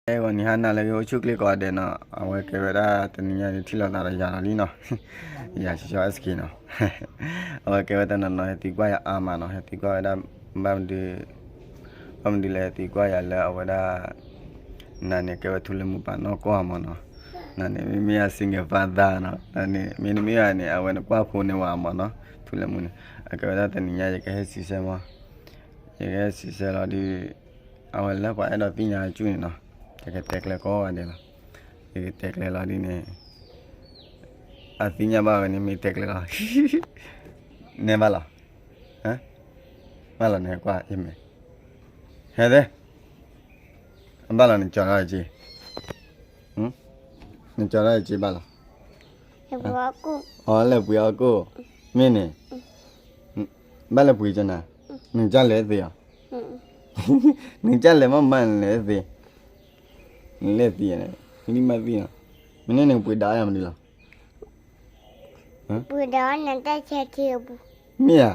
အဲ ဂီၤနံၤဟါနၤလၢအဂ့ၤ အိၣ်ဆူၣ်ချ့ကိးဂၤဒဲးနီၤ, အဝဲကဲဝဲဒၣ်တနံၤညါန့ၣ် ထံၣ်လိာ်သးဒီးယၤလီၤလံနီၤ, ယၤ စီစီ S K နီၤ, အဝဲကဲဝဲတၢ်နီၤနီၤ ဟဲသံကွၢ်ယၤအါမးနီၤ, ဟဲသံကွၢ်ဝဲဒၣ် ဘၣ်မနုၤ ဘၣ်မနုၤလဲၣ် ဟဲသံကွၢ်ယၤလၢအဝဲဒၣ် နၤန့ၣ် ကဲဝဲထူလၢမူပာ်နီၢ်ကီၢ်မးနီၤ, နၤန့ၣ် မ့မ့ၢ်ယၤ single father နီၤ, နၤန့ၣ် မ့တမ့ၢ်ဘၣ်န့ၣ် အဝဲနကွၢ်ဖိန့ၢ်ဝဲမးနီၤ, ထူလၢမူန့ၣ်, အကဲဝဲဒၣ်တနံၤညါ ယကဟဲစံးဆၢမး ယကဟဲစံးဆၢလီၤဒုး အဝဲလၢပှၤအဲၣ်ဒိးသ့ၣ်ညါအကၠူၣ်န့ၣ်နီၤ, ယကတဲကျဲကိးဂၤဒဲးလီၤ, ယကတဲကျဲလီၤဒ်န့ၣ်, အသ့ၣ်ညါဘၣ်ဝဲန့ၣ် မ့ၢ်တဲကျဲလီၤ, နဲဘၣ်လီၤ, ဘၣ်လီၤန့ၣ် ကွၢ်ယမဲာ်, ဟဲသ့ အဘၣ်လီၤ နကၠီၤထီၣ်ယက့, နကၠီၤထီၣ်ယက့ဘၣ်လီၤ, အီ လဲၤပှ့ၤအီၣ်ကိၣ်, မ့ၢ်န့ၣ်, ဘၣ်လဲၤပှ့ၤကနၤ, နကလဲၤသ့အီၤ, နကလဲၤမ့ၢ်မၤလဲၤသ့, နလဲၤသ့, လံမၤသ့နီၤ, မ့ၢ်န့ၣ်နကပှ့ၤဒၣ်အီၣ်ယၤမနုၤလီၤ, ပှ့ၤဒၣ်အီၣ်နတၢ်ဆဲးထံအပူၤ, မ့ၢ်ဧါ,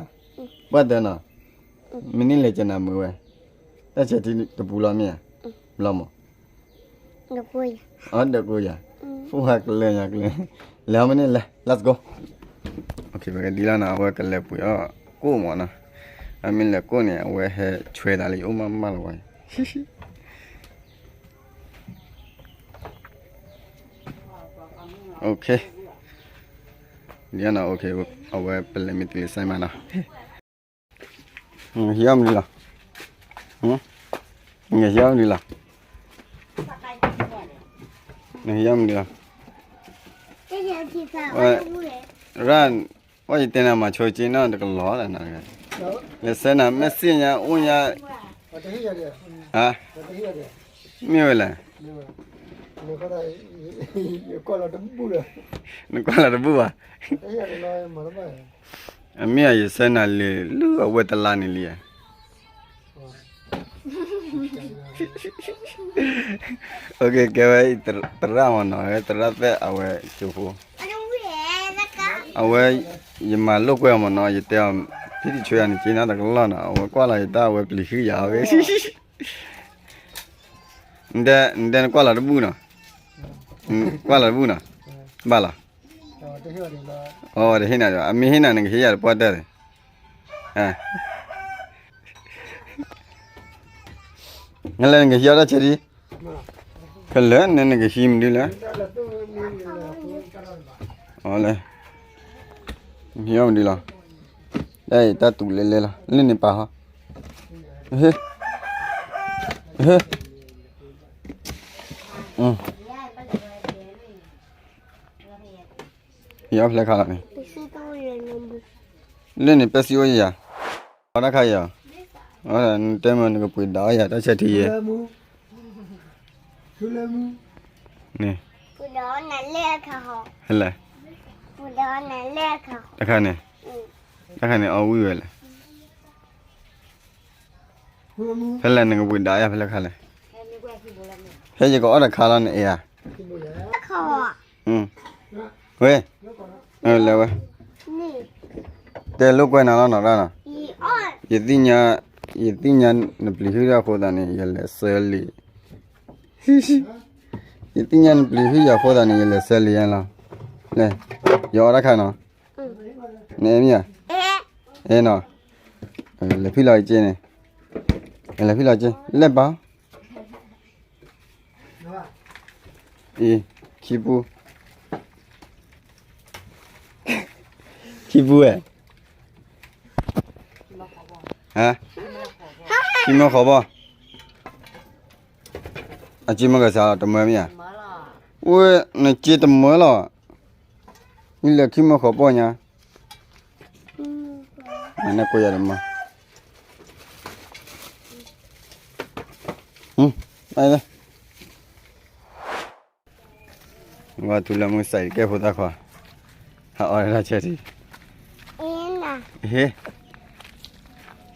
ပှၢ်တၢနီၤ, မ့ၢ်န့ၣ်လဲၤကနၤမုာ်ဝဲ, တၢ်ဆဲးထံတပူၤလီၤမ့ၢ်ဧါ, ဘျီမး အီၣ်ဒၢးကိးယၤ, ဖိဟးကျၢၤညါကျၢၤ, လဲၤအီၣ်မ့ၢ်န့ၣ်လဲၤ let's go, ပကဒ်လီၤနီၤ အဝဲကလဲၤပှ့ၤအီၣ်ကိၣ်မးနီၤ, အမ့ၢ်လဲၤကိၣ်န့ၣ် အဝဲဟဲဆွဲသးလၢယအိၣ်မးမးလီၤဝဲ, ဒ်နီၤ အဝဲပလဲၤမ့ၢ်တုၤလၢစဲမးနီၤ, နကဟံးအီၣ်မနုၤလီၤ, နကဟံးအီၣ်မနုၤလီၤ, နကဟံးအီၣ်မနုၤလီၤ, ရၣ်, ဝဲယတဲနၤမၤဆိက့နီၤ တကလီၤလၢနၤ, လဲၤဆဲနၤ message ညါ အိၣ်ညါ, ဟါ, မ့ၢ်ဝဲလဲၣ်, နကွၢ်လီၤတဘူၣ်ဘၣ်, အမ့ၢ်အယဆဲနၤလံ လုၢ်အဝဲတလါန့ၣ်လံ, ကဲဝဲ သရၣ်မးနီၤ သရၣ်သ့ၣ်အဝဲကၠိဖိ, အဝဲ, ယမၤလိာ်ကွဲမးနီၤ ယတဲအီၤ, ဖံတံၤဆွဲအီၤန့ၣ်က့နီၤ တကလီၢ်နီၤ အဝဲကွၢ်လီၤယတၢ်အဝဲပျံၤဟုယၤအီၤ, နတဲနကွၢ်လီၤတဘူၣ်နီၤ, ကွၢ်လီၤတဘူၣ်နီၤ, ဘၣ်လီၤ, အဝဲတဟ့ၣ်နၤဒီး အမ့ၢ်ဟ့ၣ်နၤ နကဟ့ၣ်ယၤတပှၢ်တၢၢ်န့ၣ်, နလဲၤနကဟံးအီၣ်တၢ်ဆဲးဒံး, ကလၢာ်န့ၣ်နကဟံးမနုၤလဲၣ်, အလဲၤ, ဟံးအီၣ်မနုၤလီၤ, တၢ်အံၤတၢ်တူာ်လဲလဲလီၤ လၢန့ၣ်ပာ်ဟီ, ဟ့, ဟ့, ဟံးအီၣ်ဖဲလဲၣ်ခါလီၤန့ၣ်, လၢန့ၣ်ပဲစံအိၣ်ယၤ, အီၣ်တၢ်ခါယၤ, နတဲမ့ၢ်နကပှ့ၤဒၣ်အီၣ်ယၤ တၢ်ဆဲးထံယဲ, န့ၣ်, ဟဲလဲၣ်, တခါန့ၣ်, တခါန့ၣ် အီၣ်ဝံၣ်ဝဲလဲၣ်, ဖဲလဲၣ်နကပှ့ၤဒၣ်ယၤဖဲလဲၣ်ခါလဲၣ်, ဖဲယကအီၣ်တခါလီၤန့ၣ်အဲၣ်ဧါ, ဝဲ, လဲၤဝဲ, တဲလိာ်ကွဲနၤလီၤနီၤတၢ်နီၤ, ယသ့ၣ်ညါ, ယသ့ၣ်ညါနပျံၤဟုၣ်အဃိသတးန့ၣ် ယလဲၤဆၢလံ, ယသ့ၣ်ညါနပျံၤဟုၣ်ယၤအဃိသတးန့ၣ် ယလဲၤဆၢလံယါလီၤ, လဲၤ, ယအီၣ်တၢ်ခါနီၤ, နအဲၣ်မ့ၢ်ဧါ, အဲၣ်နီၤ, လဲၤဖံလီၤက့န့ၣ်, လဲၤဖံလီၤက့, လဲၤပာ် အံၤ, ခံပူ, ခံပူဝဲ, ဟါ, ခံမၢဃီဘီ, အက့မၢကစးလီၤ တမၢမ့ၢ်ဧါ, ဝဲ, နက့တမၢလီၤ, နလဲၤခံမၢဃီဘီညါ, နကိးယၤတမၢ ဝဲထူလၢမူစဲးကဲဖိသၣ်ခွါ, ဟးအီၣ်တၢ်ဆဲးထံ, ဟ့,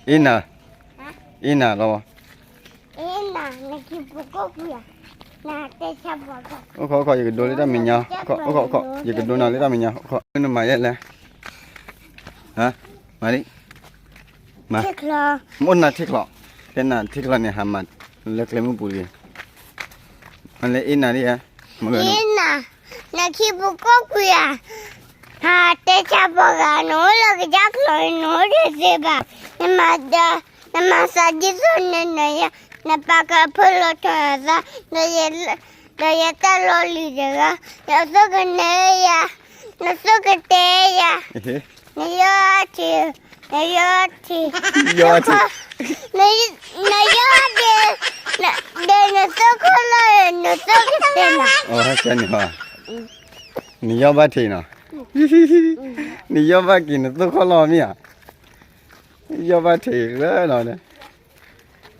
အ့နၤ, အ့နၤလီၤ, အိၣ်ခိးအိၣ်ခိး ယကဒိလၢတၢ်မဲာ်ညါ, အိၣ်ခိးအိၣ်ခိး ယကဒိနၤလၢတၢ်မဲာ်ညါ, အိၣ်ခိး နမၤယဲလဲၣ်, မၤလံ, မၤ, မ့ၢ်နၤထံချီ, ဖဲနၤထံချီန့ၣ် ဟးမၤလၢကျဲမုၢ်ပူၤတဂ့ၤ, လၢအ့ၣ်နၤဒ်ဧါ, အ့ၣ်နၤ, နခံပူၤကိၣ်ကွံာ်ဧါ, ဟးတဲဆါပှၤဂၤ နအိၣ်လၢကစၢ်ကျိၤန့ၣ် နအိၣ်တသ့ဘၣ်, နမၤသးဒ်သိးန့ၣ် နပာ်ကဖၢလီၤထီၣ်သး, ဒီးယတၢ်လီၤလံၤတဂၤ, နသိၣ်ကနဲယၤ, နသိၣ်ကတဲယၤ, နယီၢ်ထံ, နယီၢ်ထံ, နယီၢ်ထံ, ဒီးနသိၣ်ခိၣ်လီၢ်, နသိၣ်ကတဲနၤ, နယီၢ်ဘၣ်ထံးနီၤ, နယီၢ်ဘၣ်က့ၤ နသိၣ်ခိၣ်လီၢ်မ့ၢ်ဧါ, နယီၢ်ဘၣ်ထံးလၢနီ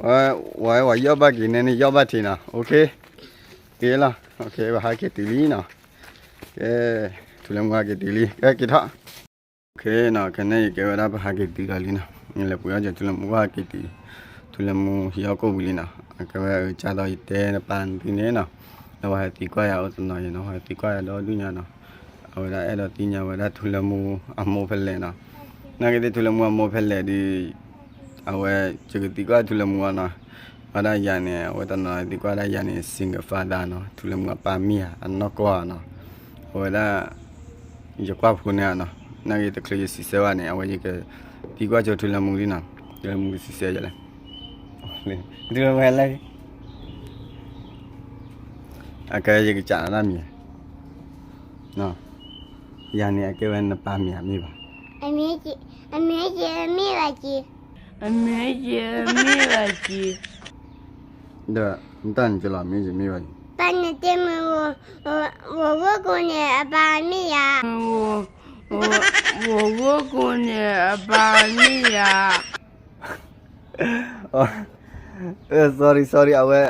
ၤ, ဝဲ ဝဲယီၢ်ဘၣ်က့ၤန့ၣ် နယီၢ်ဘၣ်ထံးနီၤ, က့ၤလီၤ, ပဟးက့ၤတုၤလံနီၤ, ကဲ, ထူလၢမူဟးက့ၤတုၤလံ, ကဲက့ၤထီၣ် ခဲန့ၣ် ယကဲဝဲဒၣ်ပဟးက့ၤတုၤဒီးလံနီၤ, လဲၤပှ့ၤအီၣ်က့ၤထူလၢမူ ပဟးက့ၤတုၤ, ထူလၢမူဟံးအီၣ်ကိၣ်ဝံၤလံနီၤ, အကဲဝဲအကၢ်သိး ယတဲနပၢ်နသုန့ၣ်နီၤ, လၢပှၤဟဲသံကွၢ်ယၤအိၣ်တနီၤယဲနီၤ, ပှၤဟဲသံကွၢ်ယၤဒီဒူၣ်ညါနီၤ, အဝဲဒၣ်အဲၣ်ဒိးသ့ၣ်ညါဝဲဒၣ်ထူလၢမူအမိၢ်ဖဲလဲၣ်နီၤ, နာ်က့သ့ၣ်ထူလၢမူအမိၢ်ဖဲလဲၣ်ဒီး အဝဲ ယကသံကွၢ်ထူလၢမူအီၤနီၤ, ဝဲဒၣ်ယၤန့ၣ် အဝဲတနီၤသံကွၢ်ဒၣ်ယၤန့ၣ် single father နီၤ, ထူလၢမူအပၢ်မ့ၢ်ဧါ, အနီၢ်ကီၢ်ဧါနီၤ, အဝဲဒၣ် ယကွၢ်ဖိန့ၣ်ဧါနီၤ, နာ်က့တချုးယစံးဆၢဘၣ်န့ၣ် အဝဲယကသံကွၢ်ဆိထူလၢမူလံနီၤ, ထူလၢမူကစံးဆၢယလဲၣ်, ထူလၢမူဟဲလၢ အကဲယကစံးနၤတၢ်မံၤ, ယၤန့ၣ် အကဲဝဲနပၢ်မ့ၢ်ဧါ မ့ၢ်ဘၣ်, အမ့ၢ်ယမ့ၢ်ဘၣ်က့ၤ, အမ့ၢ်ယမ့ၢ်ဘၣ်က့ၤ, ဒီးနတၢ်န့ၣ်ကလီၤ မ့ၢ်ယမ့ၢ်ဘၣ်က့ၤ, ပၢ်န့ၣ်တဲမ့ၢ် ဝဲၢ်ကိးန့ၣ် အပၢ်မ့ၢ်ယၤ, ဝဲၢ်ကိးန့ၣ် အပၢ်မ့ၢ်ယၤ sorry sorry အဝဲ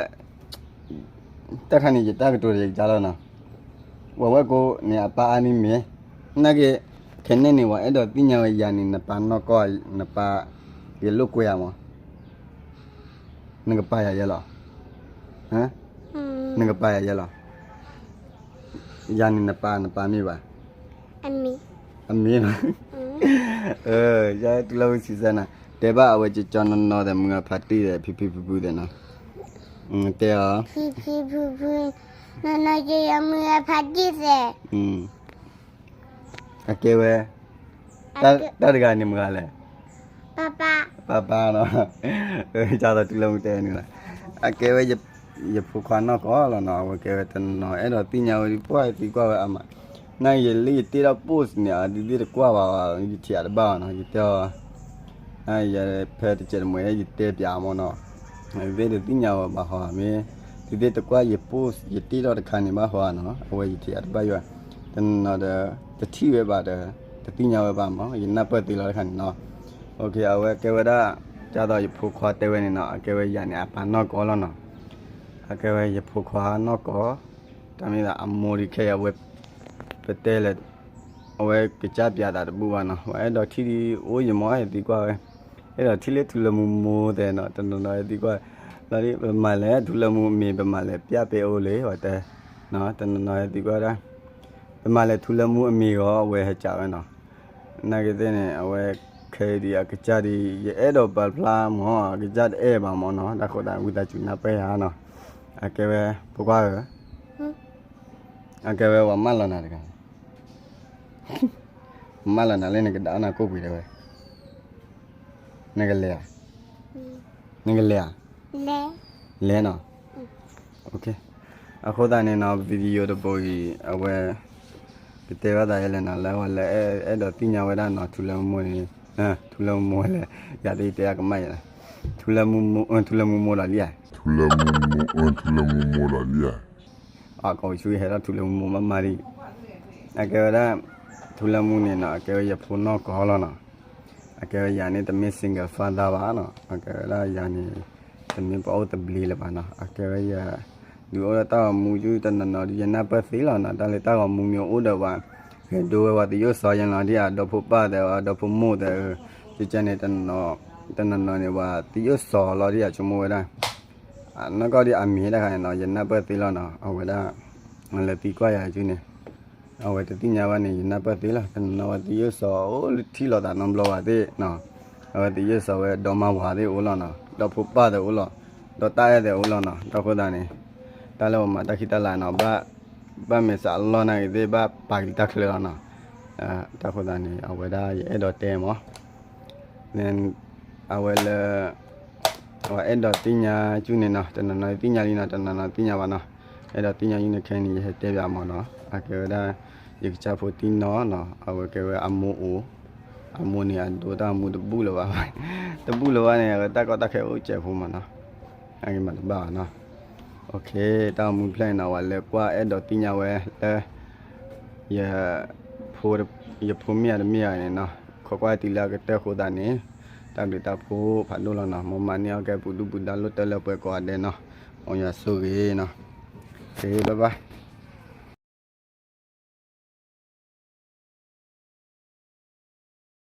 တၢ်ခါန့ၣ် ယတၢ်ကတိၤဒီးယကစၢ်လီၤနီၤ, ဝဲၢ်ဝဲၢ်ကိးန့ၣ် အပၢ်အါန့ၢ်မ့ၢ်, နာ်က့ ခဲန့ၣ်န့ၣ် ပှၤအဲၣ်ဒိးသ့ၣ်ညါဝဲယၤန့ၣ် နပၢ်နီၢ်ကီၢ်, နပၢ် ယလိာ်ကွဲဧါမး, နကပာ်ယၤယဲလီၤ, နကပာ်ယၤယဲလီၤ, ယၤန့ၣ်နပၢ် နပၢ်မ့ၢ်ဘၣ်, အမ့ၢ်, ယထူလၢမူစံးဆၢနၤ, တဲဘၣ်အဝဲကၠီနီၢ်နီၢ်ဒီး မုၢ်ဂၤဖးတံၢ်ဒီး ဖံဖံဖုဖုဒီးနီၤ, တဲအီၤ, ဖံဖံဖုဖု, နီၢ်နီၢ်ကယီမုၢ်ဂၤဖးတံၢ်သဲး အကဲဝဲ, တၢ်တဂၤန့ၣ်မတၤလဲၣ်, ပၢ်ပၢ်နီၤ, ကၠီဒီးထူလၢမူတဲန့ၣ်လီၤ, အကဲဝဲ ယဖိခွါနီၢ်ကီၢ်လီၤနီၤ, အဝဲကဲဝဲတနီၤနီၤ အဲၣ်ဒိးသ့ၣ်ညါဝဲဒ်ပှၢ်သံကွၢ်ဝဲအါမး, နာ်က့ယလၢယတ့ထီၣ် post န့ၣ် အဒုးသ့ၣ်တကွၢ်ဘၣ်ဝဲ ယထံၣ်အတဘၣ်ဘၣ်နီၤ, ယတဲအီၤ နယဖဲတစဲးတမှဲး ယတဲပၠးမးနီၤ, သုသ့ၣ်တသ့ၣ်ညါဝဲဘၣ်ဟီဧါ, မ့ၢ်သုသ့ၣ်တကွၢ်ယ post ယတ့ထီၣ်တခါန့ၣ်ဘၣ်ဟီဧါနီၤ, အဝဲယထံၣ်အတဘၣ်ယွၤ, တနီၤနီၤဒီး တထံၣ်ဝဲဘၣ်ဒီး တသ့ၣ်ညါဝဲဘၣ်မး ယနၢ်ပၢၢ်သ့လီၤတခါန့ၣ်နီၤ, အဝဲကဲဝဲဒၣ် ကၠီဒီးယဖိခွါတဲဝဲန့ၣ်နီၤ, အကဲဝဲယၤန့ၣ် အပၢ်နီၢ်ကီၢ်လီၤနီၤ, အကဲဝဲယဖိခွါနီၢ်ကီၢ်, တၢ်မ့ၢ်သးအမိၢ်ဒံးခဲအံၤ အဝဲ ပတဲလဲၣ် အဝဲကစၢ်ပၠးသးတဘူၣ်ဘၣ်နီၤ, ပှၤအဲၣ်ဒိးထံၣ်ဒ်အိၣ်ယမီၢ် ဟဲသံကွၢ်ဝဲ, အဲၣ်ဒိးထံၣ်လၢထူလၢမူမိၢ်သဲးနီၤ, တနီၤနီၤဟဲသံကွၢ်, လီၤဒ်ပမၤလဲၣ် ထူလၢမူအမံၤ ပမၤလဲၣ်ပၠးပဲအိၣ်လံ ဝဲတဲ, တနီၤနီၤဟဲသံကွၢ်ဒၣ်, ပမၤလဲၣ်ထူလၢမူအမံၤဂီၢ် အဝဲဟဲကးဝဲနီၤ, နာ်က့သ့ၣ်န့ၣ် အဝဲခဲအံၤဒံးအကစၢ်ဒံး ယအဲၣ်ဒိးပာ်ဖျါမး အကစၢ်တအဲၣ်ဘၣ်မးနီၤ, တၢ်ဃိသတးဝံသးစူၤနၢ်ပၢၢ်ယၤနီၤ, အကဲဝဲ ဖိခွါဧၢ အကဲဝဲပှၤမၢလီၤနၤတဂၤ, မၢလီၤနၤလၢနကဒါနၤကိၣ်ပှ့ၤတဲဝဲ, နကလဲၤဧါ, နကလဲၤဧါ, လဲၤနီၤ, အဃိသတးန့ၣ်နီၤ video တဘိအံၤ အဝဲ ကတဲဘၣ်သးယဲလဲၣ်နီၤ လၢအဝဲလၢအဲၣ်ဒိးသ့ၣ်ညါဝဲဒၣ်နီၤ ထူလၢမူန့ၣ်, ထူလၢမူလဲၣ်, ယၤသ့ၣ်တဲအကမၣ်ယဲလဲၣ်, ထူလၢမူမိၢ်လီၤလံဧါ, ထူလၢမူမိၢ်လီၤလံဧါ, အကိးဆူဟဲထီၣ်ထူလၢမူမိၢ်မးမးဒံး, အကဲဝဲဒၣ် ထူလၢမူန့ၣ်နီၤ အကဲဝဲယဖိနီၢ်ကီၢ်လီၤနီၤ, အကဲဝဲယၤန့ၣ်တမ့ၢ် single father ဘၣ်နီၤ, အကဲဝဲဒၣ်ယၤန့ၣ် တမ့ၢ်ပှၤအိၣ်သဘျ့လၢၤဘၣ်နီၤ, အကဲဝဲယၤ ဒုးအိၣ်ဒီးတၢ်ဂီၤမူဒုးတနီၤနီၤဒုး ယနၢ်ပၢၢ်သ့လီၤနီၤ, တၢ်လၢတၢ်ဂီၤမူမ့ၢ်အိၣ်ဒီးပှၤ ဂဲၤဒိဝဲပှၤသယိၣ်စီၤယဲလီၤဒ်အဒီဖိပၢ်သဲး အဒီဖိမိၢ်သဲး, ကကဲန့ၣ် တနီၤနီၤန့ၣ် ပှၤသယိၣ်စီၤလီၤဒ်အဆိကမိၣ်ဝဲဒၣ် အနီၢ်ကီၢ်ဒ်အမ့ၢ်တခါန့ၣ်နီၤ ယနၢ်ပၢၢ်သ့လီၤနီၤ, အဝဲဒၣ် လၢသံကွၢ်ယၤအစုန့ၣ် အဝဲတသ့ၣ်ညါဘၣ်န့ၣ် ယနၢ်ပၢၢ်သ့လီၤ, တနီၤနီၤဝဲသယိၣ်စီၤအိၣ်လၢထံၣ်လိာ်သးနီတဘျီဝဲသ့ၣ်နီၤ, အဝဲသယိၣ်စီၤဝဲဒီမါဝၤသ့ၣ်အိၣ်လီၤနီၤ, ဒီဖိပၢ်သ့ၣ်အိၣ်လီၤ, ဒီတၢ်အဲၣ်သ့ၣ်အိၣ်လီၤနီၤ, ဒီးအဃိသတးန့ၣ် တၢ်လၢပမၤတၢ်ခံးတၢ်လၤနီၤ, ဘၣ်, ဘၣ်မဲာ်စးလီၢ်နာ်က့ၤသ့ၣ် ဘၣ်ပာ်ကလံၤတၢ်ချၢလီၤနီၤ. တၢ်ဃိသတးန့ၣ် အဝဲဒၣ်ယအဲၣ်ဒိးတဲမး, အဝဲလၢ အဝဲအဲၣ်ဒိးသ့ၣ်ညါကၠူၣ်န့ၣ်နီၤ, တနီၤနီၤသ့ၣ်ညါလံနီၤ, တနီၤနီၤသ့ၣ်ညါဘၣ်နီၤ. အဲၣ်ဒိးသ့ၣ်ညါကၠူၣ်န့ၣ် ခဲအံၤန့ၣ် ယဟဲတဲဘၣ်မးနီၤ, အကဲဝဲဒၣ် ယကစၢ်ဖိတံၢ်နီၢ်နီၤ, အဝဲကဲဝဲအမိၢ်အိၣ်, အမိၢ်န့ၣ်အဒိတၢ်မူတဘူၣ်လၢၤဘၣ်, တဘူၣ်လၢၤဘၣ်န့ၣ် အဝဲတၢ်ကီတၢ်ခဲအိၣ်စဲးဖိမးနီၤ, အဂ့ၤမးတဘၣ်ဘၣ်နီၤ. တၢ်အိၣ်မူဖျဲၣ်န့ၣ်နီၤ ဝဲလဲၤကွၢ်အဲၣ်ဒိးသ့ၣ်ညါဝဲလၢ ယ ယဖိမ့ၢ်ဧါတမ့ၢ်ဧါန့ၣ်နီၤ, ခိးကွၢ်တုၤလၢအကတၢၢ်အဃိသတးန့ၣ် တၢ်ဘျုးတၢ်ဖှိၣ်ဖးဒိၣ်လီၤနီၤ, မ်မၤန့ၢ်အီၣ်ကဲပူၤဒုၣ်ပူၤဒါလိၣ်တၢ်လၢပှဲၤကိးဂၤဒဲးနီၤ, မ်ယွၤဆိၣ်ဂ့ၤနီၤ, ကဘၣ်ဘၣ်.